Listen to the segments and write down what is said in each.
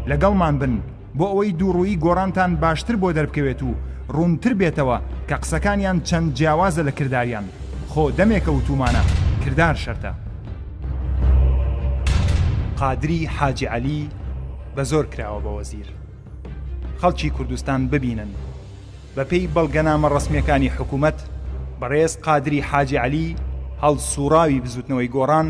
لەگەڵمان بن بۆ ئەوەی دووڕوویی گۆڕانتان باشتر بۆ دەربکەوێت و ڕوونتر بێتەوە کە قسەکانیان چەند جیاوازە لە کرداریان، خۆ دەمێکە وتوومانە کردار شەرتە. قادری حاجی عەلی بە زۆر کراوە بە وەزیر. خەڵکی کوردستان ببینن. بەپێی بەڵگەنامە ڕەسمییەکانی حکوومەت، بەڕێز قادری حاجی عەلی، هەڵسووڕاوی بزووتنەوەی گۆڕان،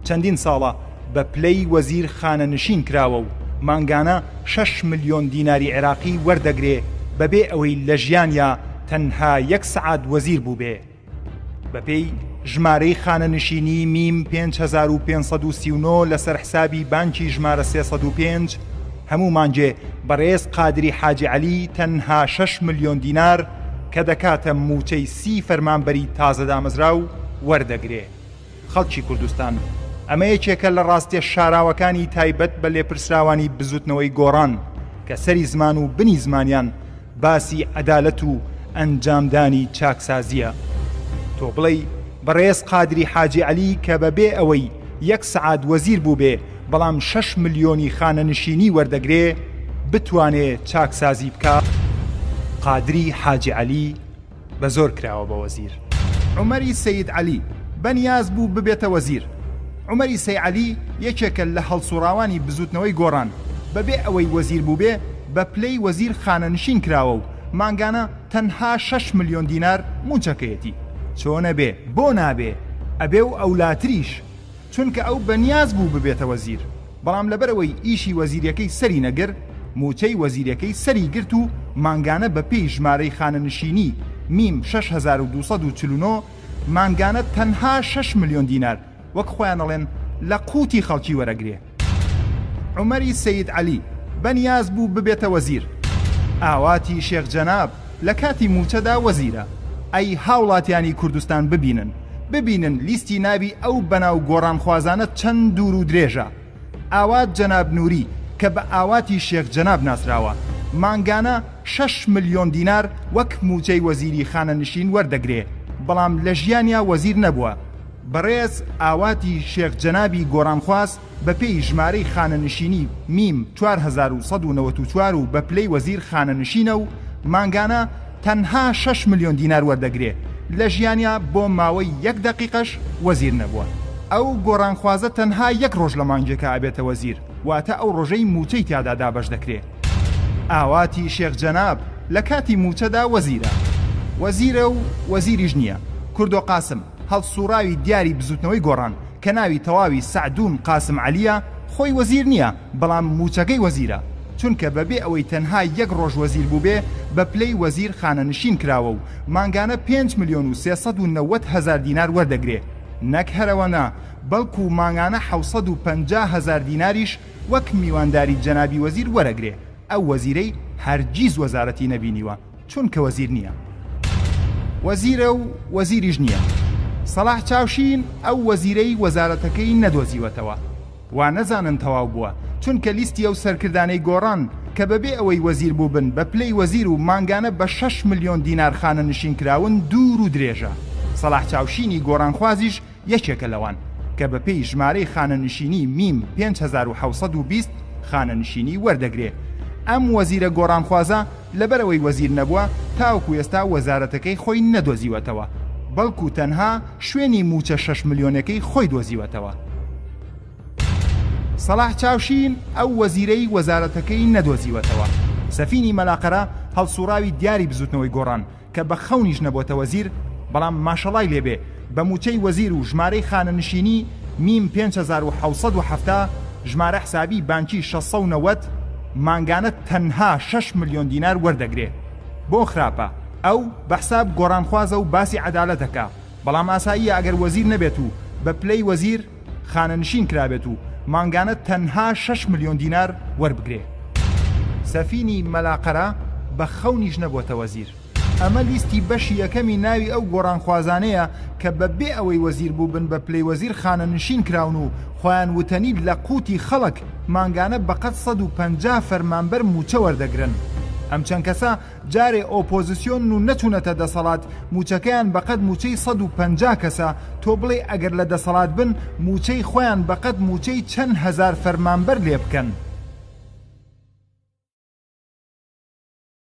چەندین ساڵە بە پلەی وەزیر خانەنشین کراوە و مانگانە شەش ملیۆن دیناری عێراقی وەردەگرێ بەبێ ئەوەی لە ژیانیا تەنها یەک سەعات وەزیر بووبێ. بەپێی ژمارەی خانەنشینی میم 5539 لەسەر حسابی بانکی ژمارە 305 هەموو مانگێ بەڕێز قادری حاجی عەلی تەنها 6 ملیۆن دینار کە دەکاتە مووچەی سی فەرمانبەری تازە دامەزراو وەردەگرێ. خەڵکی کوردستان، ئەمە یەکێکە لە ڕاستیە شاراوەکانی تایبەت بە لێپرسراوانی بزوتنەوەی گۆڕان کە سەری زمان و بنی زمانیان باسی عەدالەت و ئەنجامدانی چاکسازیە. تۆ بڵێی بەڕێز قادری حاجی عەلی کە بە بێ ئەوەی یەک سەعات وەزیر بووبێ بەڵام شەش ملیۆنی خانەنشینی وەردەگرێ بتوانێ چاکسازی بکا؟ قادری حاجی عەلی بە زۆر کراوە بە وەزیر. عومەری سەید عەلی، بەنیاز بوو ببێتە وەزیر. عومەری سەی عەلی یەکێکە لە هەڵسوڕاوانی بزوتنەوەی گۆڕان، بەبێ ئەوەی وەزیر بووبێ بە پلەی وەزیر خانەنشین کراوە و مانگانە تەنها شەش ملیۆن دینار موچەکەیەتی. چۆنەبێ؟ بۆ نابێ؟ ئەبێ و ئەولاتریش. چونکە ئەو بەنیاز بوو ببێتە وەزیر، بەڵام لەبەرئەوەی ئیشی وەزیریەکەی سەری نەگر، موچەی وەزیریەکەی سەری گرت و مانگانە بەپێی ژمارەی خانەنشینی میم 6249 مانگانە تەنها شەش ملیۆن دینار وەک خۆیان ئەڵێن لە قوتی خەڵکی وەرەگرێ. عومەری سەید عەلی بەنیاز بوو ببێتە وەزیر. ئاواتی شێخ جەناب لە کاتی مووچەدا وەزیرە. ئەی هاوڵاتیانی کوردستان ببینن ببینن لیستی ناوی ئەو بەناو گۆڕانخوازانە چەند دوور و درێژە. ئاوات جەناب نوری کە بە ئاواتی شێخ جەناب ناسراوە مانگانە شەش ملیۆن دینار وەک مووچەی وەزیری خانەنشین وەردەگرێ بەڵام لە ژیانیا وەزیر نەبووە. بەڕێز ئاواتی شێخ جەنابی گۆڕانخواز بەپێی ژمارەی خانەنشینی میم 4194 و بە پلەی وەزیر خانەنشینە و مانگانە تەنها شەش ملیۆن دینار وەردەگرێ، لە ژیانیا بۆ ماوەی یەک دەقیقەش وەزیر نەبووە. ئەو گۆڕانخوازە تەنها یەک ڕۆژ لە مانگێکا ئەبێتە وەزیر، واتە ئەو ڕۆژەی مووچەی تیادا دابەش دەکرێ. ئاواتی شێخ جەناب لە کاتی مووچەدا وەزیرە. وەزیرە و وەزیریش نییە. کوردۆ قاسم. هەڵسوڕاوی دیاری بزوتنەوەی گۆڕان کە ناوی تەواوی سەعدون قاسم عەلیە خۆی وەزیر نیە بەڵام موچەکەی وەزیرە چونکە بەبێ ئەوەی تەنها یەک ڕۆژ وەزیر بوبێ بە پلەی وەزیر خانەنشین کراوە و مانگانە پێنج ملیۆن و 390 هەزار دینار وەردەگرێ نەک هەرئەوەنە بەڵکو مانگانە 750 هەزار دیناریش وەک میوانداری جەنابی وەزیر وەرەگرێ ئەو وەزیرەی هەرگیز وەزارەتی نەبینیوە. چونکە وەزیر نییە. وەزیرە و وەزیریش نییە. سەڵاح چاوشین ئەو وەزیرەی وەزارەتەکەی نەدۆزیوەتەوە. وا نەزانن تەواو بووە، چونکە لیستی ئەو سەرکردانەی گۆڕان کە بەبێ ئەوەی وەزیر بووبن بە پلەی وەزیر و مانگانە بە شەش ملیۆن دینار خانەنشین کراون دوور و درێژە. سەڵاح چاوشینی گۆڕانخوازیش یەکێکە لەوان، کە بەپێی ژمارەی خانەنشینی میم 5720 خانەنشینی وەردەگرێ. ئەم وەزیرە گۆڕانخوازە لەبەرئەوەی وەزیر نەبووە تاوەکو ئێستا وەزارەتەکەی خۆی نەدۆزیوەتەوە، بەڵکو تەنها شوێنی مووچە شەش ملیۆنەکەی خۆی دۆزیوەتەوە. سەڵاح چاوشین ئەو وەزیرەی وەزارەتەکەی نەدۆزیوەتەوە. سەفینی مەلاقەرە هەڵسوڕاوی دیاری بزوتنەوەی گۆڕان، کە بە خەونیش نەبۆتە وەزیر، بەڵام ماشەڵای لێ بێ بە مووچەی وەزیر و ژمارەی خانەنشینی میم 5770، ژمارە حسابی بانکی 690، مانگانە تەنها شەش ملیۆن دینار وەردەگرێ. بۆ خراپە؟ ئەو بە حساب گۆڕانخوازە و باسی عەدالەت ئەکا، بەڵام ئاساییە ئەگەر وەزیر نەبێت و بە پلەی وەزیر خانەنشین کرابێت و مانگانە تەنها شەش ملیۆن دینار وەربگرێ. سەفینی مەلا قەرە بە خەونیش نەبۆتە وەزیر. ئەمە لیستی بەشی یەکەمی ناوی ئەو گۆڕانخوازانەیە کە بە بێ ئەوەی وەزیر بووبن بە پلەی وەزیر خانەنشین کراون و خۆیان وتەنی لە قوتی خەڵک مانگانە بەقەد 150 فەرمانبەر مووچە وەردەگرن. ئەم چەند کەسە جارێ ئۆپۆزسیۆنن و نەچوونەتە دەسەڵات مووچەکەیان بەقەد مووچەی 150 کەسە، تۆ بڵێی ئەگەر لە دەسەڵات بن مووچەی خۆیان بەقەد مووچەی چەند هەزار فەرمانبەر لێ بکەن.